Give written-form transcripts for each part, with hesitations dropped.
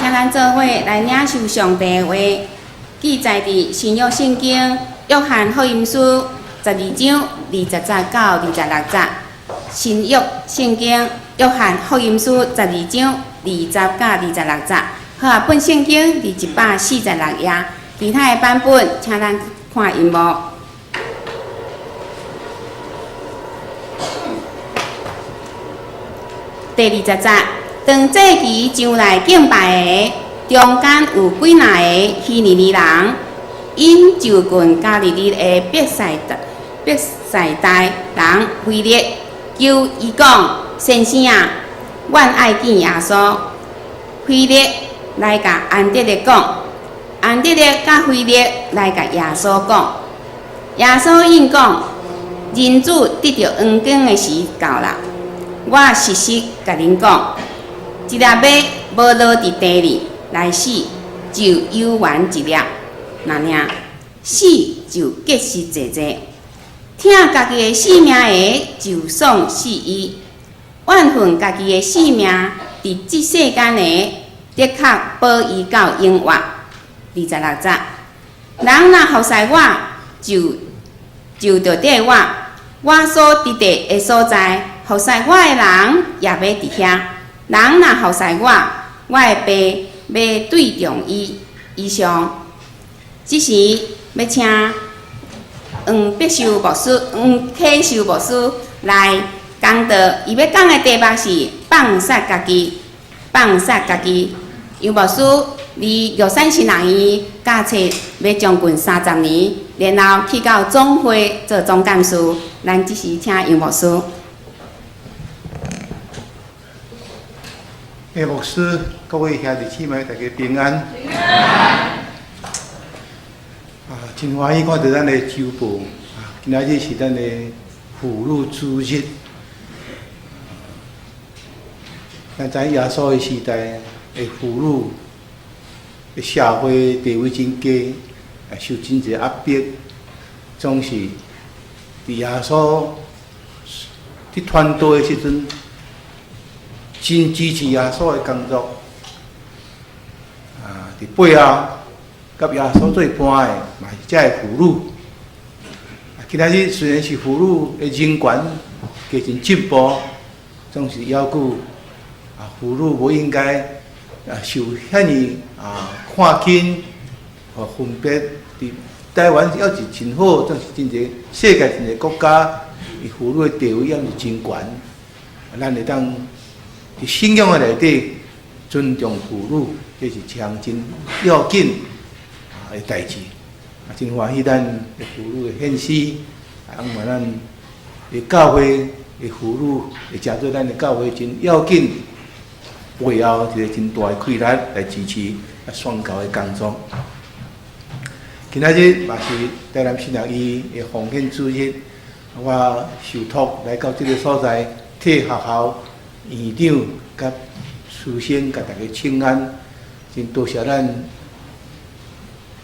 請咱做伙來領受上帝的話，記載佇新約聖經約翰福音書12章20節到26節。新約聖經約翰福音書十二章二十到二十六節。和合本聖經佇146頁，其他的版本請咱看螢幕。第20節，當祭司上來敬拜的，中間有幾若个希利尼人，𪜶就近加利利的伯賽大伯賽大人腓力，求伊講：先生啊，阮愛見耶穌。腓力來共安德烈講，安德烈佮腓力來共耶穌講。耶穌應講：人子得著榮光的時到啦。我實實共恁講，一粒麥無落佇地裡來死，就猶原一粒；若爾死就結實濟濟。疼家己的性命的，就喪失伊；怨恨家己的性命，佇這世間的，的確保伊到永活。26節，人若服侍我，就著綴我，我所佇的所在，服侍我的人也欲佇遐。人若服侍我，我的爸欲對重伊。以上，這時欲請黃必修牧師、黃啟修牧師來講道。伊欲講的題目是放殺家己，放殺家己。楊牧師佇玉山神學院教冊欲將近30年，然後去到總會做總幹事。咱這時請楊牧師。欸，牧師，各位兄弟姊妹，大家平安。平安。啊，真歡喜看著咱的周報啊，今仔日是咱的婦女主日。咱知耶穌的時代的婦女的社會地位真低，啊，受真濟壓迫，總是佇耶穌佇傳道的時陣，真支持耶穌的工作。啊，佇背後佮耶穌做伴的，嘛是遮个婦女。啊，今仔日雖然是婦女的人權加真進步，總是猶閣啊，婦女無應該啊受遐爾啊看輕和分別。佇台灣猶是真好，總是真濟世界真濟國家，伊婦女的地位猶是真懸。咱會當佇信仰的內底尊重婦女，這是一項真要緊的代誌。啊，真歡喜咱的婦女的獻詩，啊，希望咱的教會的婦女會成做咱的教會真要緊背後一個真大的氣力來支持啊宣教的工作。今仔日嘛是台南神學院的奉獻主日，我受託來到這个所在，替學校院長佮師生共大家請安，真多謝咱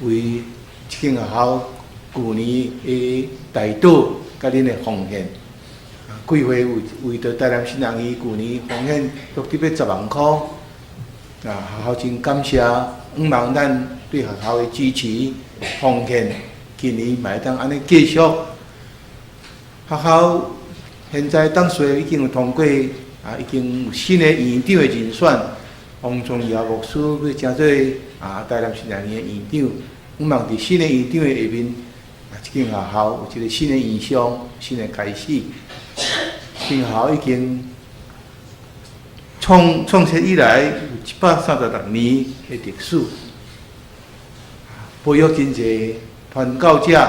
為這間學校舊年的代禱佮恁的奉獻。貴會為為著台南神學院舊年奉獻約得欲10萬箍，啊，學校真感謝，向望咱對學校的支持奉獻，今年嘛會當按呢繼續。學校現在董事會已經有通過，啊，已經有新的院長的人選，王宗堯牧師欲成做啊台南神學院的院長，向望佇新的院長的下面，啊，這間學校有一個新的異象，新的開始。這間學校已經創創設以來有136年的歷史，培育真濟傳教者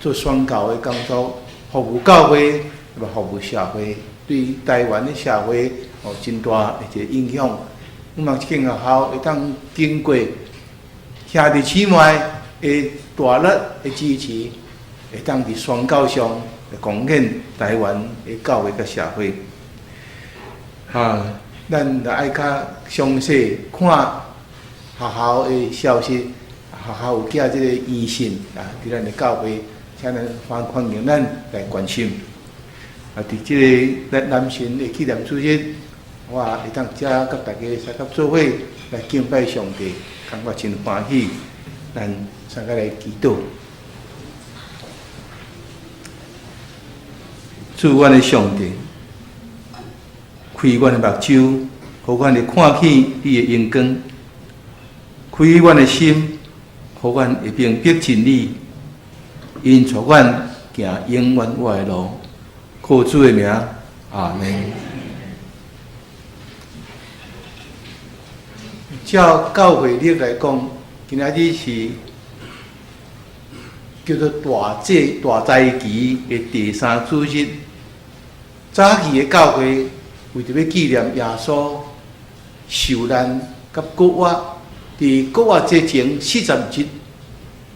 做宣教的工作，服務教會，嘛服務社會，對台灣的社會有真大的一個影響。希望這間學校會當經過兄弟姊妹的大力的支持，會當佇宣教上來貢獻台灣的教會佮社會。啊，咱著愛較詳細看學校的消息，學校有寄這个院訊啊，佇咱的教會，請咱歡歡迎咱來關心。啊，佇這个咱男神的紀念主日，我會當遮佮大家相佮做伙來敬拜上帝，感覺真歡喜。咱三個來祈禱，主阮的上帝，開阮的目睭，予阮會看見你的榮光；開阮的心，予阮會明白真理，引帶阮行永遠活的路。靠主的名，阿們。照教會曆來講，今仔日是叫做大祭大齋期的第三主日。早期的教會為著欲紀念耶穌受難佮復活，佇復活節前40日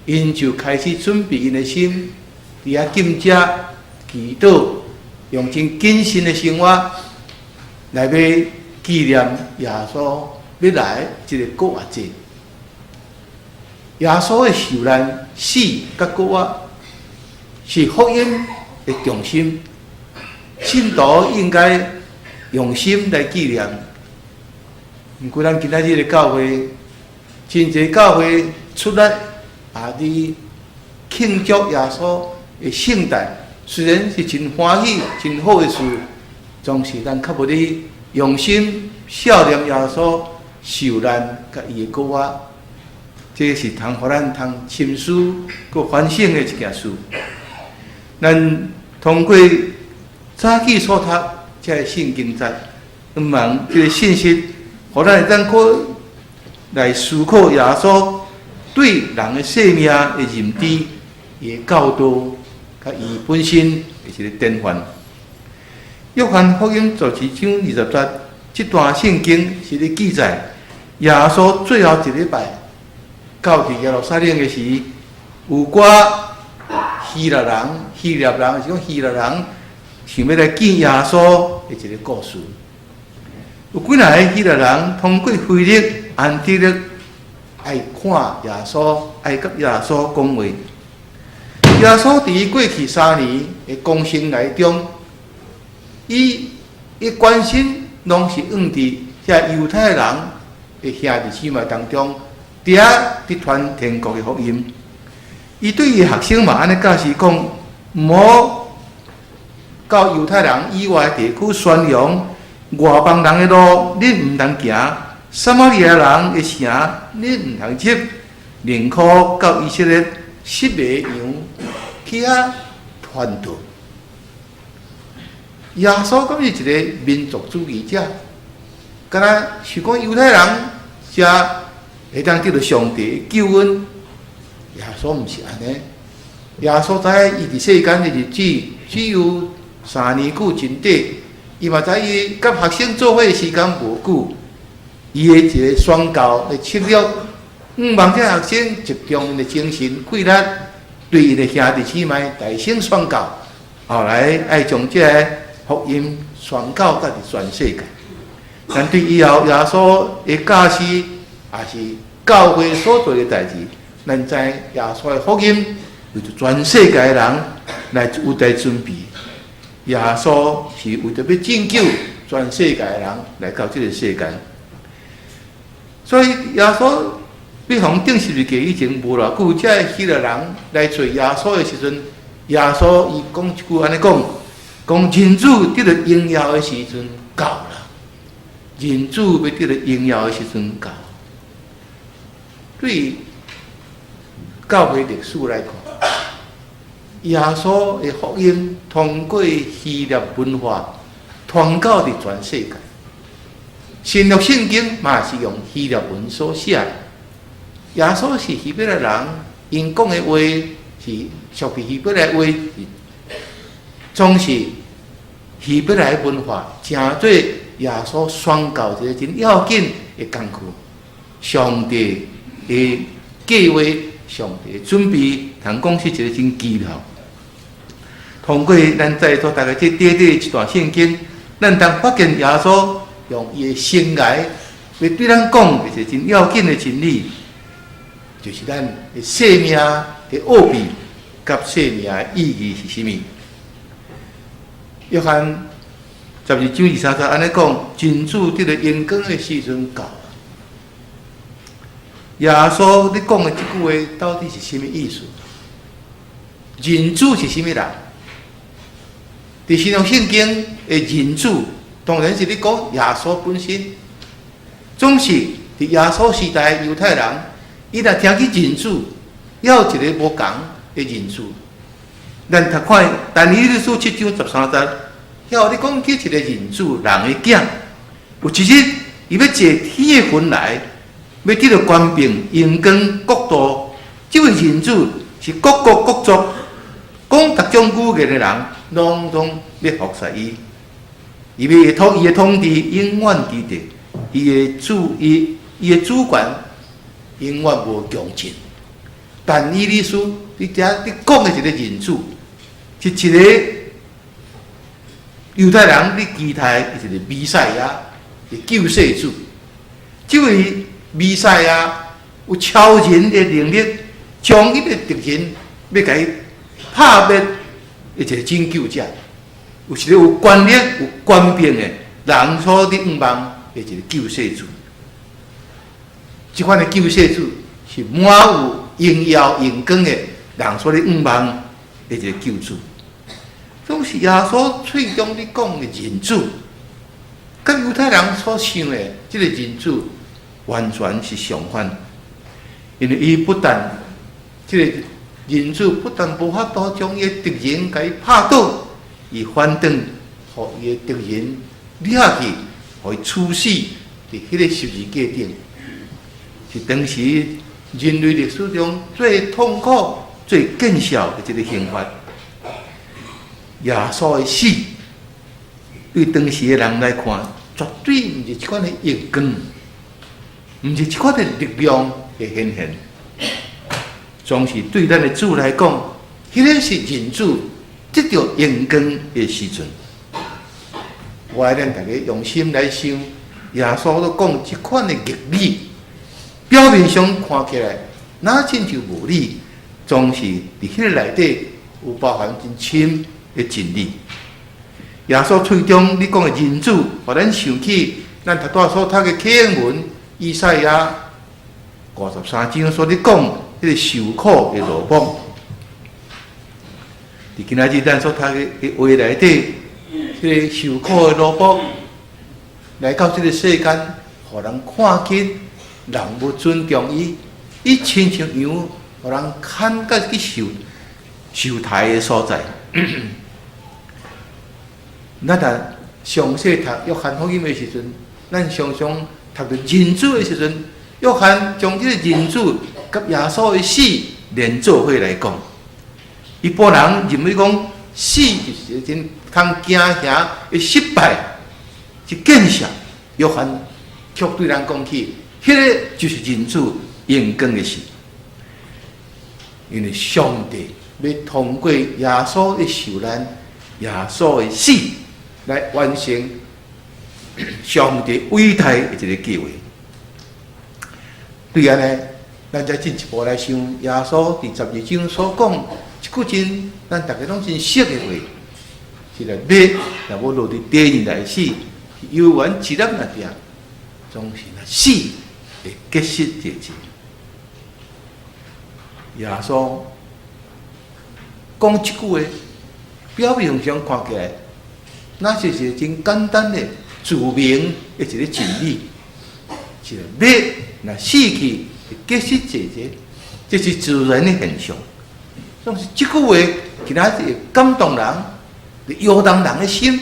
，𪜶就開始準備𪜶的心，佇遐禁食、祈禱，用真謹慎的生活來欲紀念耶穌欲來這个復活節。耶穌的受難、死佮復活是福音的中心，信徒應該用心來紀念。毋過咱今仔日的教會，真濟教會出力也佇慶祝耶穌的聖誕，雖然是真歡喜、真好的事，總是咱較無佇用心思念耶穌受難佮伊的復活。這是通予咱通深思、閣反省的一件事。咱通過早起所讀這个聖經節，向望這个信息，予咱會當閣來思考耶穌對人的生命的認知、伊的教導，佮伊本身的一个典範。約翰福音12章20節，這段聖經是咧記載耶穌最後一禮拜到佇耶路撒冷的時，有寡希臘人、希臘人是講希臘人想欲來見耶穌的一个故事。有幾若个希臘人通過腓力、安德烈愛看耶穌，愛佮耶穌講話。耶穌佇伊過去3年的講生涯中，伊的關心攏是放佇遮猶太人的兄弟姊妹當中，佇遐佇傳天國的福音。伊對伊的學生嘛按呢教示講，毋好到猶太人以外的地區宣揚，外邦人的路恁毋通行，撒瑪利亞人的城恁毋通入，寧可到以色列失迷的羊去遐傳道。耶穌敢是一个民族主義者，敢若想講猶太人才會當得著上帝的救恩。耶穌毋是按呢。耶穌知影伊佇世間的日子只有3年久真短，伊嘛知伊佮學生做伙的時間無久，伊的一个宣教的策略，向望這學生集中𪜶的精神氣力，對𪜶的兄弟姊妹大聲宣告，後來愛將這个福音宣告到佇全世界。但對以後耶穌的教示，也是教會所做的代誌，咱知耶穌的福音為著全世界的人來有在準備。耶穌是為著欲拯救全世界的人來到這个世間，所以耶穌欲予釘十字架以前無偌久，這个希臘人來揣耶穌的時陣，耶穌伊講一句按呢講，講人子得著榮耀的時陣到啦，人子欲得著榮耀的時陣到。對教會歷史來看，耶穌的福音通過希臘文化傳到佇全世界。新約聖經嘛是用希臘文所寫的。耶穌是希伯來人，𪜶講的話是屬於希伯來話，總是希伯來文化，成做耶穌宣教一个真要緊的工具。上帝的計劃，上帝的準備，通講是一个真奇妙。通過咱在座大家這短短一段聖經，咱通發現耶穌用伊的生涯欲對咱講一個真要緊的真理，就是咱的生命的奧秘佮生命的意義是啥物。約翰12章23節按呢講，人子得著榮光的時陣到。耶穌你講的這句話到底是啥物意思？人子是啥物人？佇新約聖經的人子，當然是咧講耶穌本身。總是佇耶穌時代猶太人，伊若聽起人子，猶有一个無仝的人子。咱讀看但以理書7章13節，遐有咧講起一个人子，人的囝，有一日伊欲坐天的雲來，欲得著權柄、榮光、國度。這位人子是各國各族講逐種語言的人，攏總欲服侍伊。伊欲統伊的統治永遠佇佇，伊的主權永遠無窮盡。但以理書，你遮你講的一個人子，是一個猶太人咧期待的一個彌賽亞的救世主。這位彌賽亞有超人的能力，將伊的敵人欲共伊拍滅的一個拯救者，有一個有權力、有權柄的人所咧向望的一個救世主。這款的救世主是滿有榮耀榮光的人所咧向望的一個救主。總是耶穌喙中咧講的人子，佮猶太人所想的這個人子完全是相反，因為伊不但這個人子不但無法度將伊的敵人共伊拍倒，伊反轉予伊的敵人掠去，予伊處死佇彼个十字架頂，是當時人類歷史中最痛苦、最見笑的一个刑罰。耶穌的死，對當時的人來看，絕對毋是這款的榮光，毋是這款的力量的顯現。總是對咱的主來講，彼个是人子得著榮光的時陣。我愛咱大家用心來想，耶穌都講這款的義理，表面上看起來，若親像無理，總是佇彼个內底有包含真深的真理。耶穌喙中咧講的人子，予咱想起咱頭拄仔所讀的經文，以賽亞53章所咧講彼个受苦的奴僕。佇今仔日咱所讀的話內底，這个受苦的奴僕來到這个世間，予人看見，人無尊重伊，伊親像羊，予人牽到去受刣的所在。咱若詳細讀約翰福音的時陣，咱常常讀著人子的時陣，約翰將這個人子佮耶穌的死連做伙來講。一般人認為講死就是一個真通驚嚇的失敗，是見笑。約翰卻對咱講起，彼个就是人子榮光的死。因為上帝欲通過耶穌的受難、耶穌的死，來完成上帝偉大的一个計劃。對按呢，咱再進一步來想，耶穌佇12章所講一句真，咱逐家攏真熟的話，是來馬若無落佇地裡來死，猶原一粒爾定，總是若死會結實濟濟。耶穌講這句話，表面上看起來，那是一個真簡單的自明的一个真理，是馬若死去會結實濟濟，這是自然的現象。總是這句話，今仔日會感動人，會搖動人的心，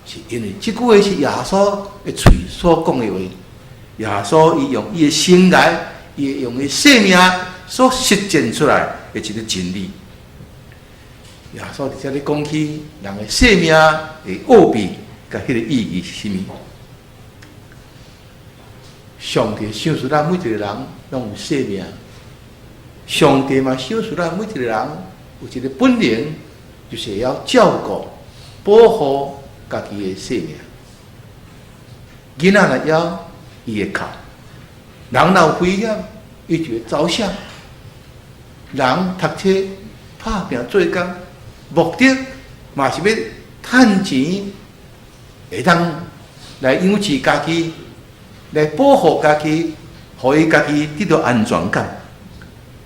是因為這句話是耶穌的喙所講的話。耶穌伊用伊的生涯，伊用伊的生命所實踐出來的一个真理。耶穌佇遮咧講起人的生命的奧秘，佮彼个意義是啥物？上帝賞賜咱每一个人攏有生命，上帝嘛賞賜咱每一个人有一个本領，就是會曉照顧、保護家己的生命。囡仔若枵，伊會哭；人若有危險，伊就會走閃。人讀冊、拍拚做工，目的嘛是欲趁錢，會當來養飼家己，來保護家己。予伊家己得著安全感。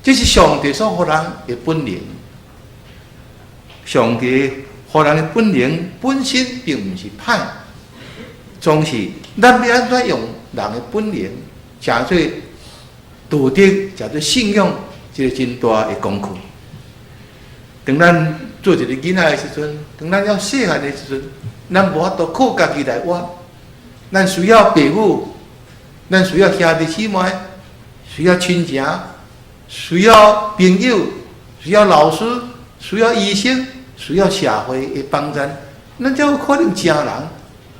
這是上帝所予人的本能。上帝予人的本能本身並毋是歹，總是咱欲按怎用人的本能，成做道德，成做信仰，這個真大的功課。當咱做一个囡仔的時陣，當咱猶細漢的時陣，咱無法度靠家己來活，咱需要父母，咱需要兄弟姊妹，需要親情，需要朋友，需要老師，需要醫生，需要社會的幫助，咱才有可能成人，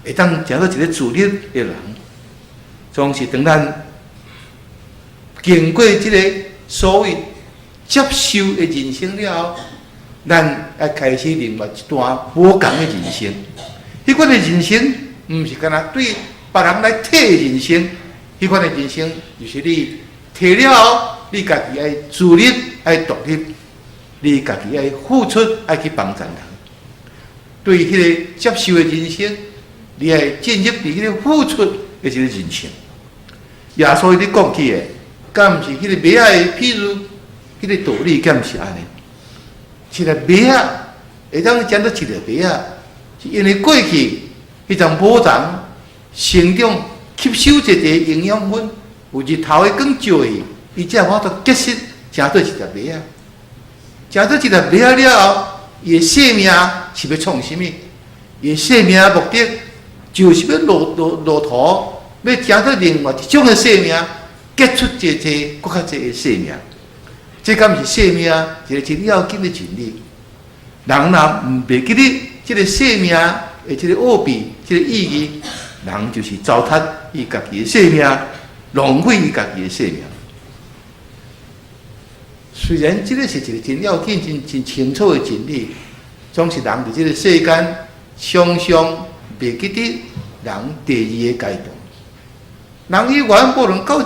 會當成做一个自立的人。總是當咱經過這个所謂接受的人生了後，咱愛開始另外一段無仝的人生。彼款的人生，毋是干焦對別人來提的人生，彼款的人生就是你提了後，你家己愛自立、愛獨立，你家己愛付出、愛去幫助人。對彼个接受的人生，你愛進入佇彼个付出的一个人生。耶穌伊咧講起的，敢毋是彼个麥仔的譬喻，彼个道理敢毋是按呢？一粒麥仔會當成做一粒麥仔，是因為過去彼陣母叢成長吸收這個營養分，有日頭的光照去，伊才有法度結實成做一粒麥仔。成做一粒麥仔了後，伊的生命是欲創啥物？伊的生命目的就是欲落土，欲成做另外一種的生命，結出這濟閣較濟的生命。這敢毋是生命一个真要緊的真理？人若毋袂記得這个生命的這个奧秘、這个意義，人就是糟蹋伊家己的生命，浪費伊家己的生命。雖然這个是一个真要緊、真真清楚的真理，總是人佇這个世間常常袂記得人第二个階段。人伊原無論到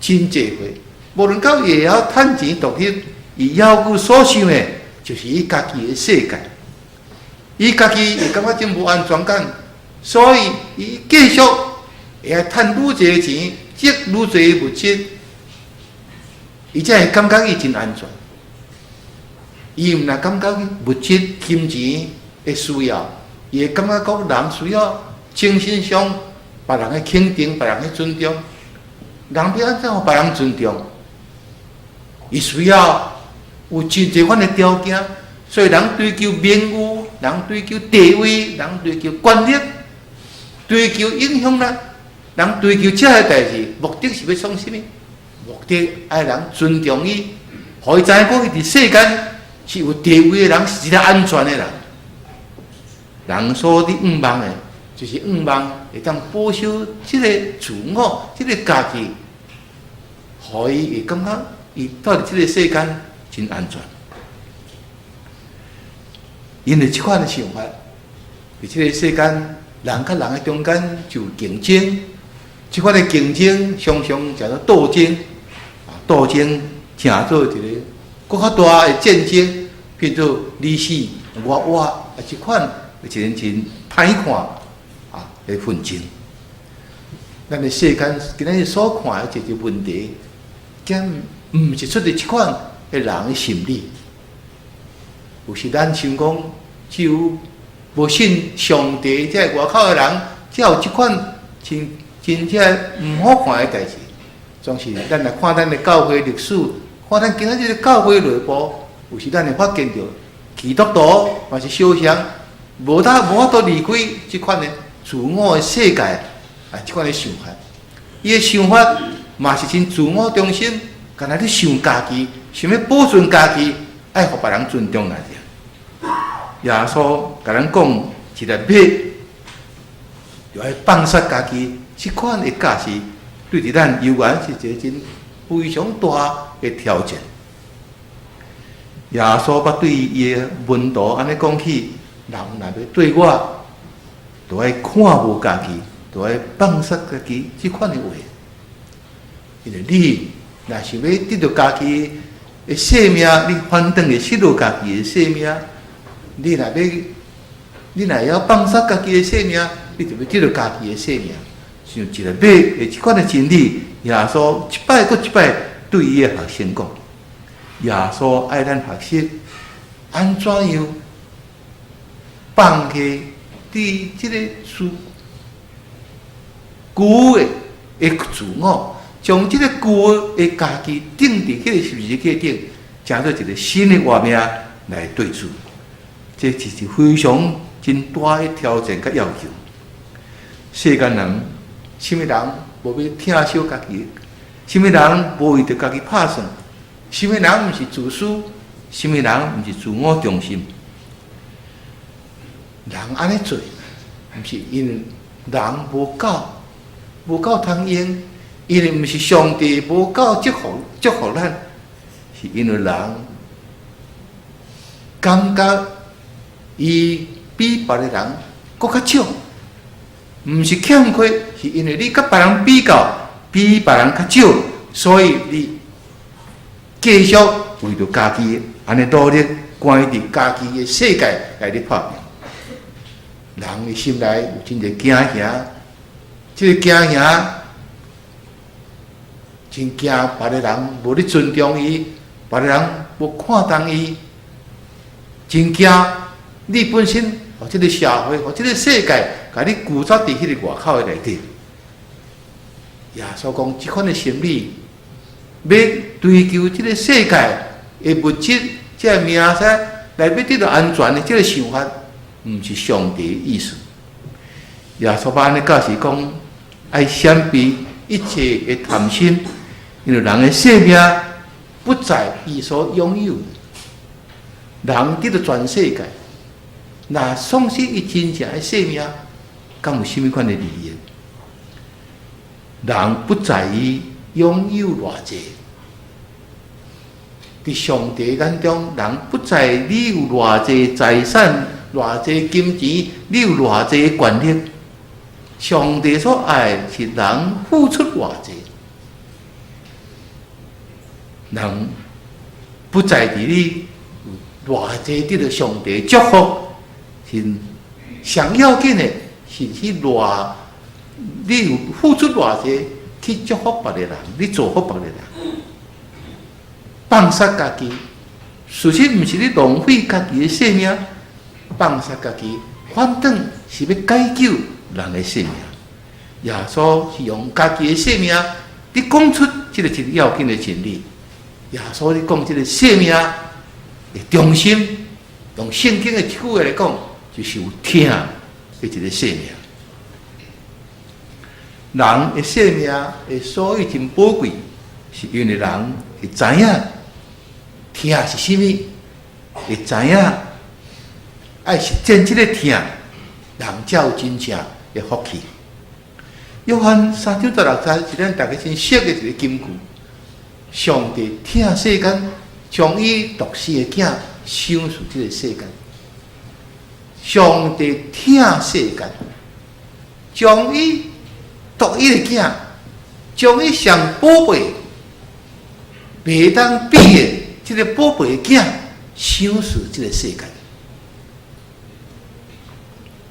真濟歲，無論到會曉趁錢獨立，伊猶閣所想的，就是伊家己的世界。伊家己會感覺真無安全感，所以伊繼續會愛趁愈濟錢，積愈濟物質，伊才會感覺伊真安全。伊毋但感覺物質、金錢的需要，伊會感覺講人需要精神上別人的肯定、別人的尊重。人欲按怎予別人尊重？伊需要有真濟款的條件，所以人追求名譽，人追求地位，人追求權力，追求影響力，人追求這个代誌，目的是欲創啥物？目的愛人尊重伊，予伊知影講伊佇世間是有地位的人，是一个安全的人。人所佇向望的，就是向望會當保守這个自我，這个家己，予伊會感覺伊蹛佇這个世間真安全。因為這款的想法，佇這个世間人佮人的中間就有競爭，這款的競爭常常成做鬥爭，啊，鬥爭成做一个閣較大的戰爭，變做你死我活啊，這款一個真歹看啊的紛爭。咱的世間今仔日所看的這個問題，敢毋是出佇這款的人的心理？有時咱想講，只有無信上帝這外口的人，才有這款真真正毋好看的代誌。總是咱來看咱的教會歷史，看咱今仔日的教會內部，有時咱會發現著基督徒嘛是相像，無法度離開這款的自我的世界啊，這款的想法。伊的想法嘛是真自我中心，干焦咧想家己，想欲保存家己，愛予別人尊重來爾。耶穌共咱講一粒麥，就愛放殺家己，這款的教示對佇咱猶原是一個真非常大的挑戰。耶穌捌對伊的門徒按呢講起：人若欲綴我，就愛看無家己，就愛放殺家己，這款的話。因為你若想欲得著家己的性命，你反轉會失落家己的性命。你若會曉放殺家己的性命，你就欲得著家己的性命。像一粒麥的這款的真理，耶穌一擺閣一擺對伊的學生講。耶穌愛咱學習按怎樣放棄佇這個自舊的自我，將這個舊的家己釘佇彼個十字架頂，成做一個新的活命來對主。這是非常真大的挑戰佮要求。世間人，啥物人無欲疼惜家己？啥物人無為著家己拍算？啥物人毋是自私？啥物人毋是自我中心？人按呢做，毋是因為人無夠，無夠通用，因為毋是上帝無夠祝福祝福咱，是因為人感覺伊比別个人閣較少，毋是欠缺，是因為你佮別人比較，比別人較少，所以你繼續為著家己按呢努力，關佇家己的世界來咧拍拼。人的心內有真濟驚嚇，這個驚嚇真驚別个人無咧尊重伊，別个人無看重伊，真驚你本身，予這個社會，予這個世界，共你拘束佇彼個外口的內底。耶穌講，這款的心理，欲追求這個世界的物質，這個名聲，來欲得到安全的這個想法，毋是上帝的意思。耶穌按呢教示講，愛閃避一切的貪心，因為人的性命不在伊所擁有的。人得到全世界，若喪失伊真正的性命，敢有啥物款的利益？人不在意擁有偌濟，佇上帝眼中，人不在你有偌濟財產、偌濟金錢，你有偌濟權力。上帝所愛是人付出偌濟，人不在佇你有偌濟得到上帝祝福，是上要緊的是去偌，你有付出偌濟去祝福別个人，你造福別个人，放殺家己，事實毋是你浪費家己的性命，放殺家己，反轉是欲解救人的性命。耶穌是用家己的性命，佇講出這個真要緊的真理。耶穌咧講這個性命的中心，用聖經的一句話來講，就是有疼的一個生命。人的生命會所以真寶貴，是因為人會知影疼是啥物，會知影愛實踐這個疼，人才有真正的福氣。約翰三章十六節是咱大家真熟的一個金句。上帝疼世間，將伊獨生的囝賞賜這個世間。上帝疼世間，將伊獨一的囝，將伊上寶貝、袂當比的這個寶貝的囝，賞賜這個世間。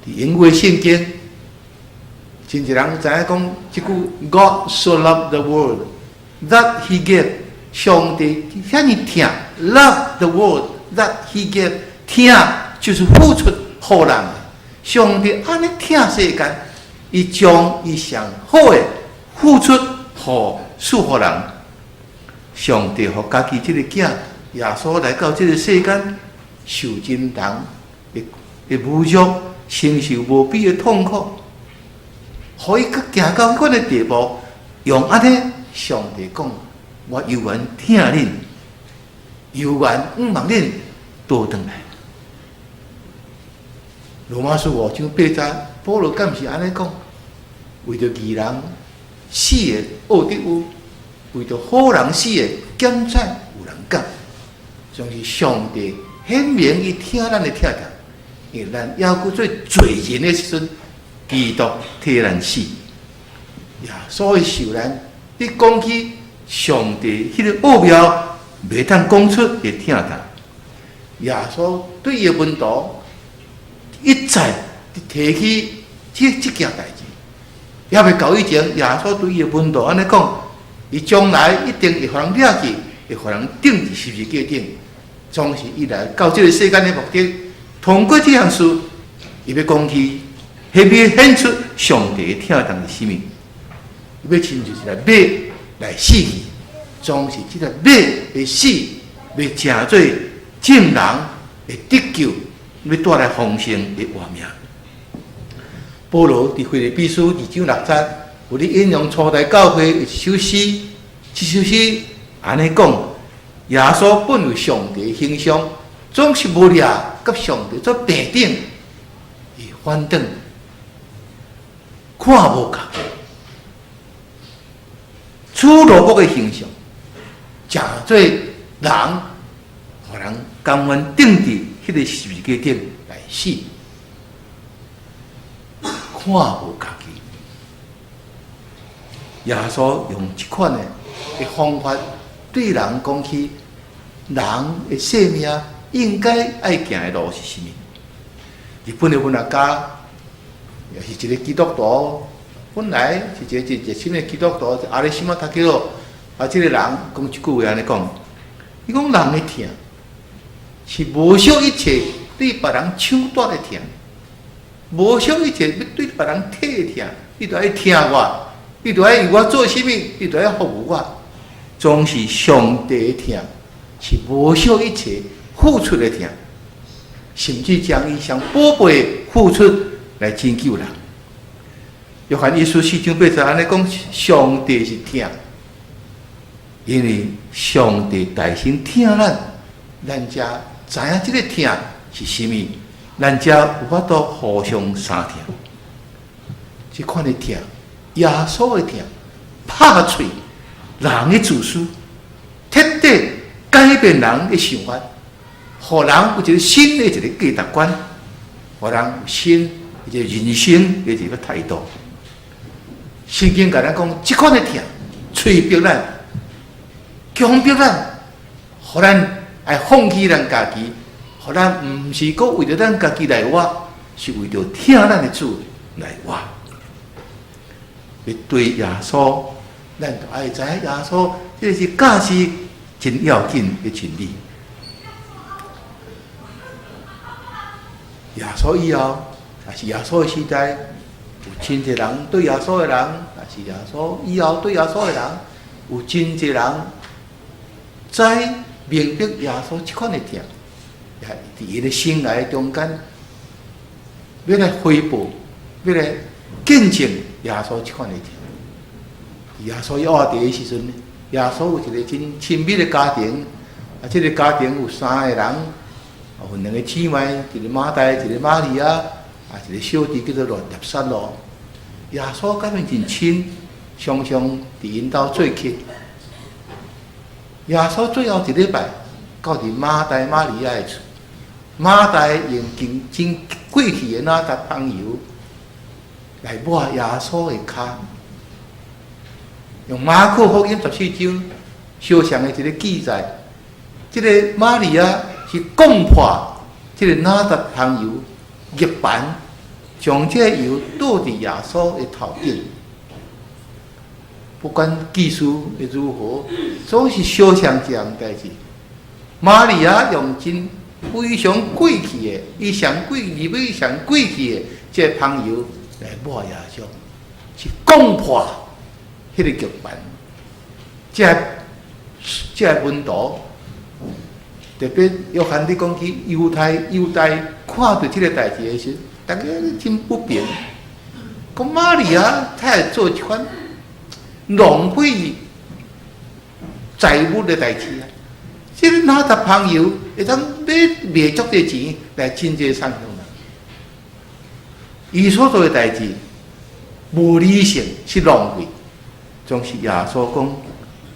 佇英語聖經，真濟人知影講這句 God so loved the world that He gave，上帝遐爾疼，love the world that He gave，疼就是付出予人。上帝按呢疼世間，伊將伊上好的付出予賜予人。上帝予家己這個囝耶穌來到這個世間，受盡人的侮辱，承受無比的痛苦，予伊閣行到彼款的地步，用按呢，上帝講：我猶原疼恁，猶原向望恁倒轉來。羅馬書五章八節，保羅敢毋是按呢講？為著義人死的奧得有，為著好人死的減菜有人敢。總是上帝顯明伊疼咱的疼痛，因為咱猶閣做罪人的時陣，基督替咱死。耶穌的受難，你講起上帝彼個奧妙，袂當講出的疼痛。耶穌對伊的門徒一再提起這件代誌，猶未到以前，耶穌對伊的門徒按呢講：伊將來一定會予人掠去，會予人釘佇十字架頂。總是伊來到這个世間的目的，通過這項事，伊欲講起，彼欲顯出上帝的疼痛是啥物？伊欲親像一个馬來死去，總是這个馬的死，欲成做眾人的得救，欲帶來豐盛的活命。保羅佇腓立比書二章六節，有咧引用初代教會的一首詩，這首詩按呢講：耶穌本有上帝形象，總是無掠佮上帝做平等，伊反轉看無家己，取奴僕的形象，成做人，予人甘願釘佇彼个十字架頂來死，看無家己。耶穌用這款的方法對人講起，人的生命應該愛行的路是啥物？日本的文學家，也是一个基督徒，本來是一個真熱心的基督徒，阿里西馬塔基羅啊，這个人講一句話按呢講，伊講人的疼是無惜一切對別人搶奪的疼，無惜一切欲對別人提的疼，你著愛聽我，你著愛為我做啥物，你著愛服務我，總是上帝的疼是無惜一切付出的疼，甚至將伊上寶貝付出來拯救人。約翰一書四章八節按呢講，上帝是疼，因為上帝大先疼咱，咱才知影這个疼是啥物，咱才有法度互相相疼。這款的疼，耶穌的疼，拍碎人的自私，徹底改變人的想法，予人有一个新的一个價值觀，予人有新一个人生的一个態度。聖經共咱講，這款的疼，催逼咱，強迫咱，予咱愛放棄咱家己，予咱毋是閣為著咱家己來活，是為著疼咱的主來活。對耶穌，咱著愛知影耶穌，這个是教示真要緊的真理。耶穌以後，也是耶穌的時代，有真濟人對耶穌的人，也是耶穌以後對耶穌的人，有真濟人知明白耶穌這款的疼，也佇伊的生涯中間，欲來回報，欲來見證耶穌這款的疼。耶穌猶活佇的時陣，耶穌有一个真親密的家庭，啊，這个家庭有三个人，有兩个姊妹，一个馬大，一个瑪利亞，啊，一个小弟叫做拉撒路。耶穌佮𪜶真親，常常佇𪜶兜做客。耶穌最後一禮拜到佇馬大、瑪利亞的厝，馬大用真真貴氣的哪噠香油來抹耶穌的跤。用馬可福音14章相像的一个記載，這个瑪利亞是講破這个哪噠香油玉盤，將這个油倒佇耶穌的頭頂。不管技術會如何，總是相像這項代誌。瑪利亞用真非常貴氣的，伊上貴，入尾上貴氣的這个香油來抹耶穌，是講破彼个玉盤。這个門徒，特別約翰咧講起猶太猶大看著這个代誌的時，大家真不平。講瑪利亞，她會做這款浪費財物的代誌啊！這个哪噠香油會當買賣足濟錢來賑濟送人？伊所做的代誌無理性，是浪費。總是耶穌講，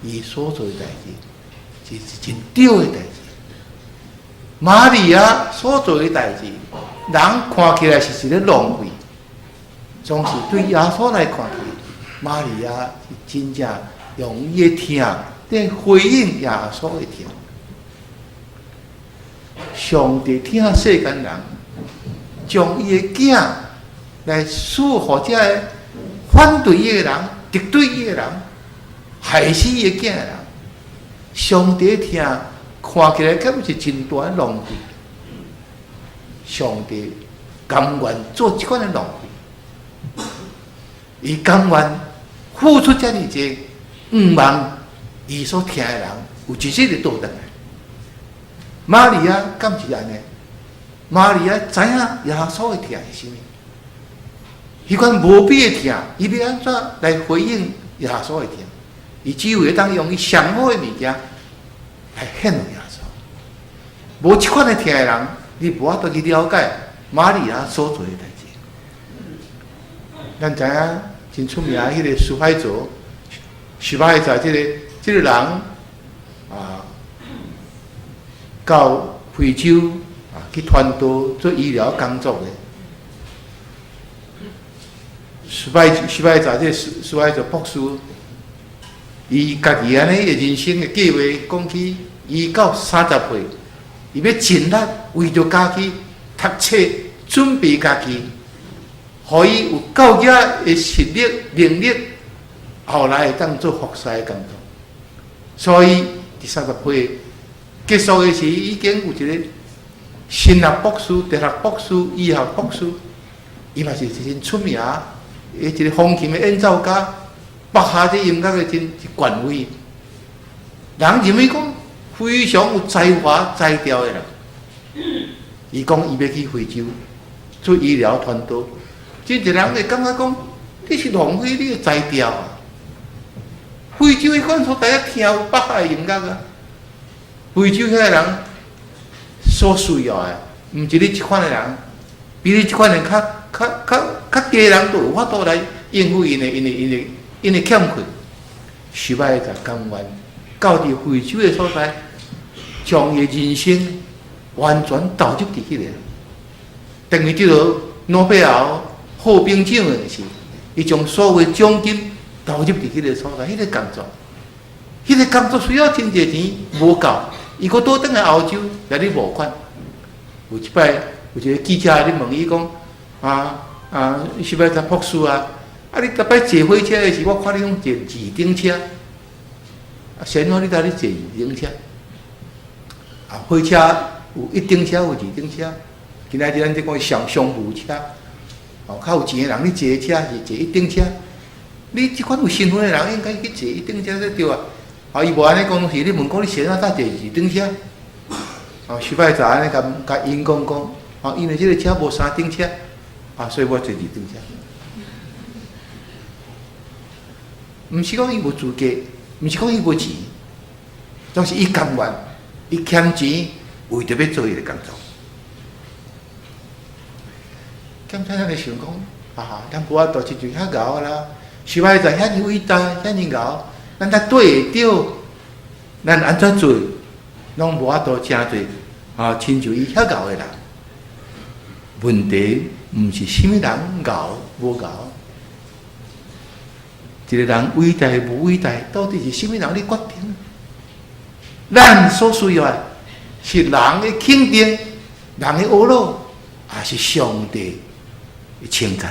伊所做的代誌是真對的代誌。瑪利亞所做的代誌，人看起來是一个浪費，總是對耶穌來看起來，瑪利亞是真正用伊的疼在回應耶穌的疼。上帝疼世間人，將伊的囝來賜予這个反對伊的人、敵對伊的人、害害死伊的囝的人，上帝疼看起來敢是真大的浪費？上帝甘願做這款的浪費，伊甘願付出遮爾濟，向望伊所疼的人有一日會倒轉來。瑪利亞敢是按呢？瑪利亞知影耶穌的疼是啥物？彼款無比的疼，伊欲按怎來回應耶穌的疼？伊只有會當用伊上好的物件來獻予耶穌。無這款的疼的人，你無法度去了解瑪利亞所做的代誌。咱知影真出名彼個施海卓，施海卓這個人啊，到非洲啊去傳道做醫療工作的。施海卓這個施海卓博士，伊家己按呢的人生的計劃，講起伊到30歲，伊欲盡力為著家己讀冊，準備家己，予伊有夠額的實力能力，後來會當做服侍的工作。所以佇30歲結束的時，已經有一個神學博士、哲學博士、醫學博士，伊嘛是真出名的一個風琴的演奏家，巴哈這音樂的真權威。人認為講非常有才華才調的人，伊講伊欲去非洲做醫療傳道，真濟人會感覺講你是浪費你的才調啊！非洲彼款所在聽有巴哈的音樂啊，非洲遐个人所需要的，毋是你這款的人，比你這款人較低人都有法度來應付𪜶的欠缺。失敗就甘願到佇非洲的所在，將伊的人生完全投入佇彼個。等於得到諾貝爾和平獎的時，伊將所有獎金投入佇彼個所在，彼個工作需要真濟錢，無夠，伊閣倒轉來歐洲來咧募款。有一擺有一個記者咧問伊講：啊，是欲讀博士啊？啊，你逐擺坐火車的時，我看你攏坐二等車。啊，是按怎你佇咧坐二等車？啊，火車有一等車，有二等車。今仔日咱咧講商務車，哦，較有錢的人，你坐車是坐一等車。你這款有身份的人應該去坐一等車才對啊。啊，伊無按呢講，是咧問講你是按怎坐二等車？哦，失敗就按呢共𪜶講講，哦，因為這個車無三等車，啊，所以我坐二等車。毋是講伊無資格，毋是講伊無錢，總是伊甘願，伊儉錢為著欲做伊个工作。敢聽咱會想講，啊，咱無法度親像遐𠢕啦，實在在遐爾偉大，遐爾𠢕，咱才對會著，咱按怎做，攏無法度成做啊，親像伊遐𠢕的人。問題毋是啥物人𠢕無𠢕，一個人偉大無偉大，到底是啥物人咧決定？咱所需要的是人的肯定，人的呵咾，抑是上帝的稱讚？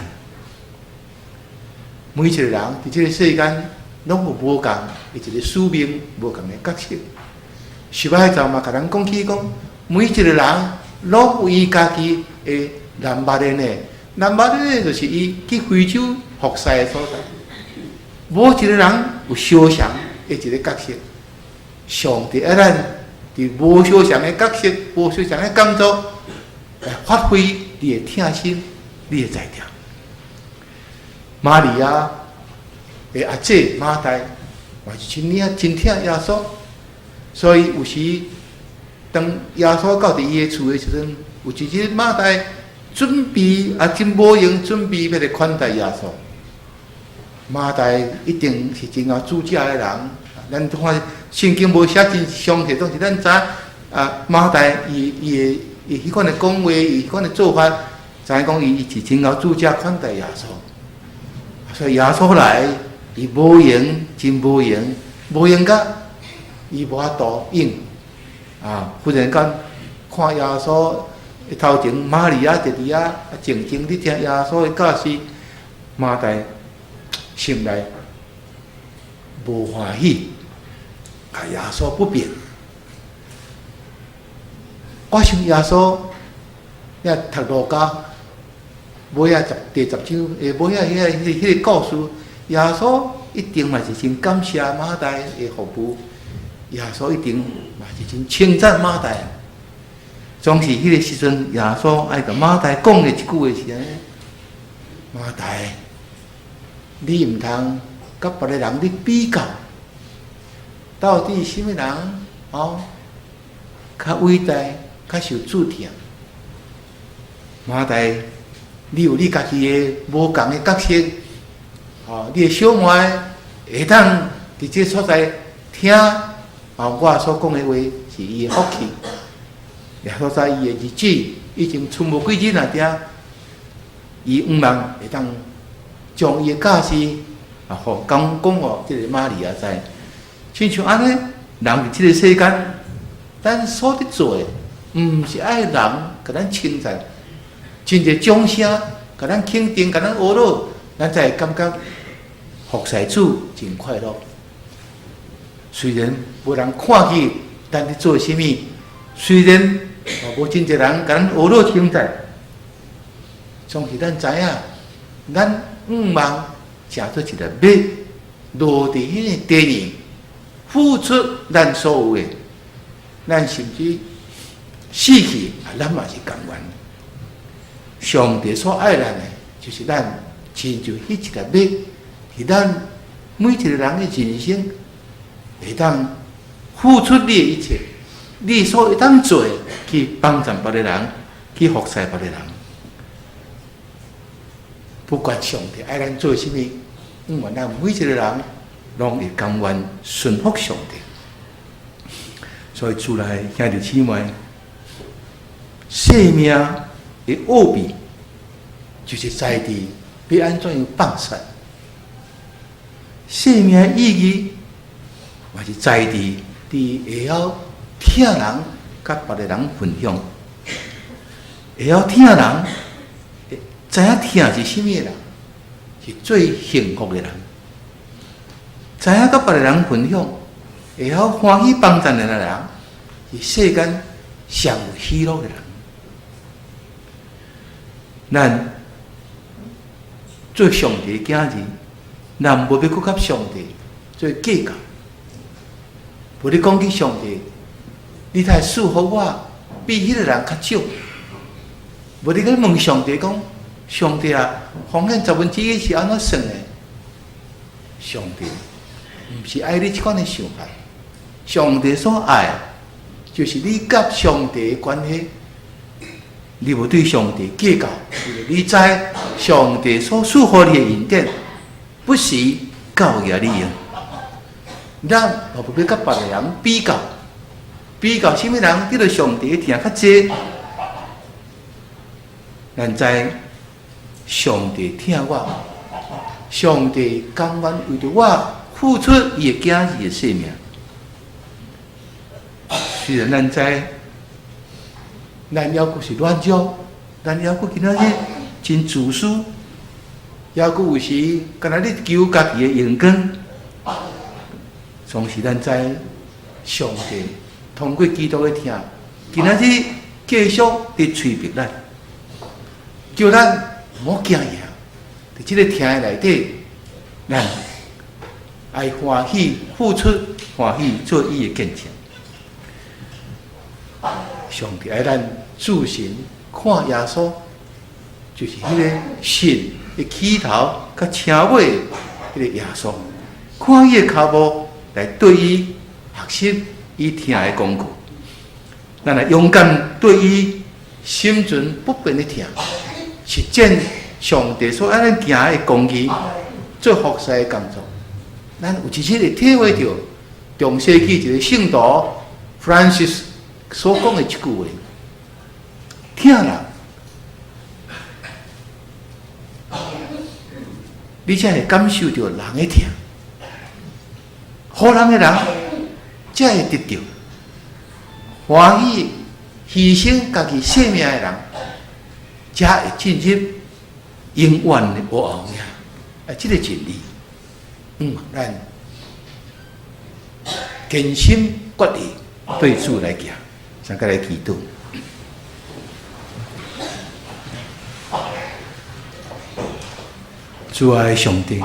每一個人佇這個世間，攏有無仝的一個使命，無仝的角色。實在就嘛，共咱講起講，每一個人攏有伊家己的南巴連的，南巴連的就是伊去非洲服侍的所在。無一個人有相仝的一個角色。上帝愛咱佇無相仝的角色、無相仝的工作，來發揮你的疼心、你的才調。瑪利亞的阿姐馬大嘛是真領真疼耶穌，所以有時當耶穌到佇伊的厝的時陣，有一日馬大準備啊，真無閒準備欲來款待耶穌。馬大一定是真𠢕煮食的人，咱看聖經無寫真詳細，總是咱知啊，馬大伊彼款的講話，伊彼款的做法，知影講伊是真𠢕煮食款待耶穌。所以耶穌來，伊無閒，真無閒，無閒甲伊無法度應啊！忽然間看耶穌的頭前，瑪利亞佇佇遐靜靜咧聽耶穌的教示，馬大心內無歡喜，啊，耶穌不便。我想耶穌遐讀路加，尾仔十第十章，尾仔彼個故事，耶穌一定嘛是真感謝馬大的服務，耶穌一定嘛是真稱讚馬大。總是彼個時陣，耶穌愛共馬大講的一句話是按呢：馬大，你毋通佮別个人咧比較，到底啥物人哦較偉大、較受主疼？馬大，你有你家己的無仝的角色，哦，你的小妹會當佇這個所在聽，哦，我所講的話是伊的福氣。耶穌知伊的日子已經賰無幾日爾定，伊向望會當將伊的教示啊，予講講予這個瑪利亞知。親像按呢，人佇這個世間，咱所佇做的，毋是愛人共咱稱讚，真濟掌聲，共咱肯定，共咱呵咾，咱才會感覺服侍主真快樂。雖然無人看見咱佇做啥物，雖然無真濟人共咱呵咾稱讚，總是咱知影，咱向望成做一粒麥，落佇彼个地裡，付出咱所有的，咱甚至死去，啊，咱嘛是甘願。上帝所愛咱的，就是咱親像彼一粒麥，佇咱每一個人的人生，會當付出你的一切，你所會當做的，去幫助別个人，去服侍別个人。不管上帝愛咱做啥物，毋管咱每一個人攏會甘願順服上帝。所以主內兄弟姊妹，生命的奧秘就是在佇欲按怎樣放捨。生命的意義嘛是在佇佇會曉疼人，佮別个人分享，會曉疼人，知影疼是啥物的人，是最幸福的人。知影佮別个人分享，會曉歡喜幫贊的人，是世間上有喜樂的人。咱做上帝的囝兒，咱無欲閣佮上帝做計較。無你講起上帝，你太賜予我比彼個人較少。無你去問上帝講，上帝啊，奉獻十分之一是按怎算的？上帝毋是愛你這款的想法，上帝所愛就是你佮上帝的關係。你無對上帝計較，因為你知上帝所賜予你的恩典，不是夠額你用。咱嘛無欲佮別个人比較，比較啥物人得著上帝的疼較濟。咱知上帝疼我，上帝甘願為著我付出伊的囝兒的性命。雖然咱知，咱猶閣是軟弱，咱猶閣今仔日真自私，猶閣有時干焦咧求家己的榮光。總是咱知上帝通過基督的疼，今仔日繼續佇催逼咱，叫咱毋好驚伊。佇這個疼的內底，咱愛歡喜付出，歡喜做伊的見證。上帝愛咱注神看耶穌，就是彼個信的起頭佮成尾的彼個耶穌，看伊的跤步來對伊學習伊疼的功課。咱來勇敢對伊心存不變的疼，實踐上帝所愛咱行的公義，做服侍的工作。咱有一日會體會著中世紀一個聖徒 Francis 所講的一句話：疼人，你才會感受著人的疼；予人的人，才會得著歡喜犧牲家己性命的人，才會進入永遠的烏後領。啊，這個真理，咱堅心決意對主來行，先來祈禱。主愛上帝，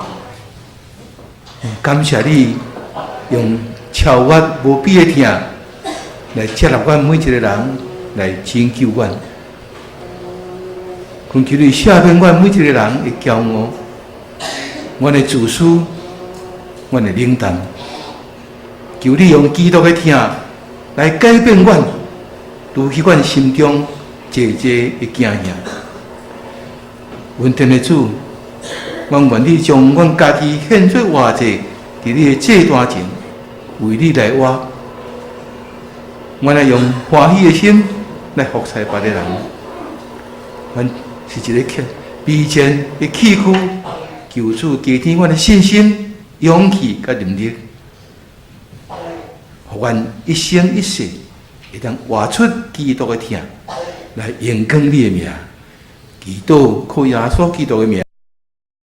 感謝你用超越無比的疼來接納阮每一個人，來拯救阮。懇求你赦免阮每一個人的驕傲，阮的自私，阮的冷淡。求你用基督的疼來改變阮，除去阮心中濟濟的驚嚇。恩典的主，阮願意將阮家己獻做活祭，佇你的祭壇前，為你來活。阮愛用歡喜的心來服侍別個人。阮是一個卑賤的器具，求主加添阮的信心、勇氣佮能力，予阮一生一世會當活出基督的疼，來榮光你的名。祈禱靠耶穌基督的名。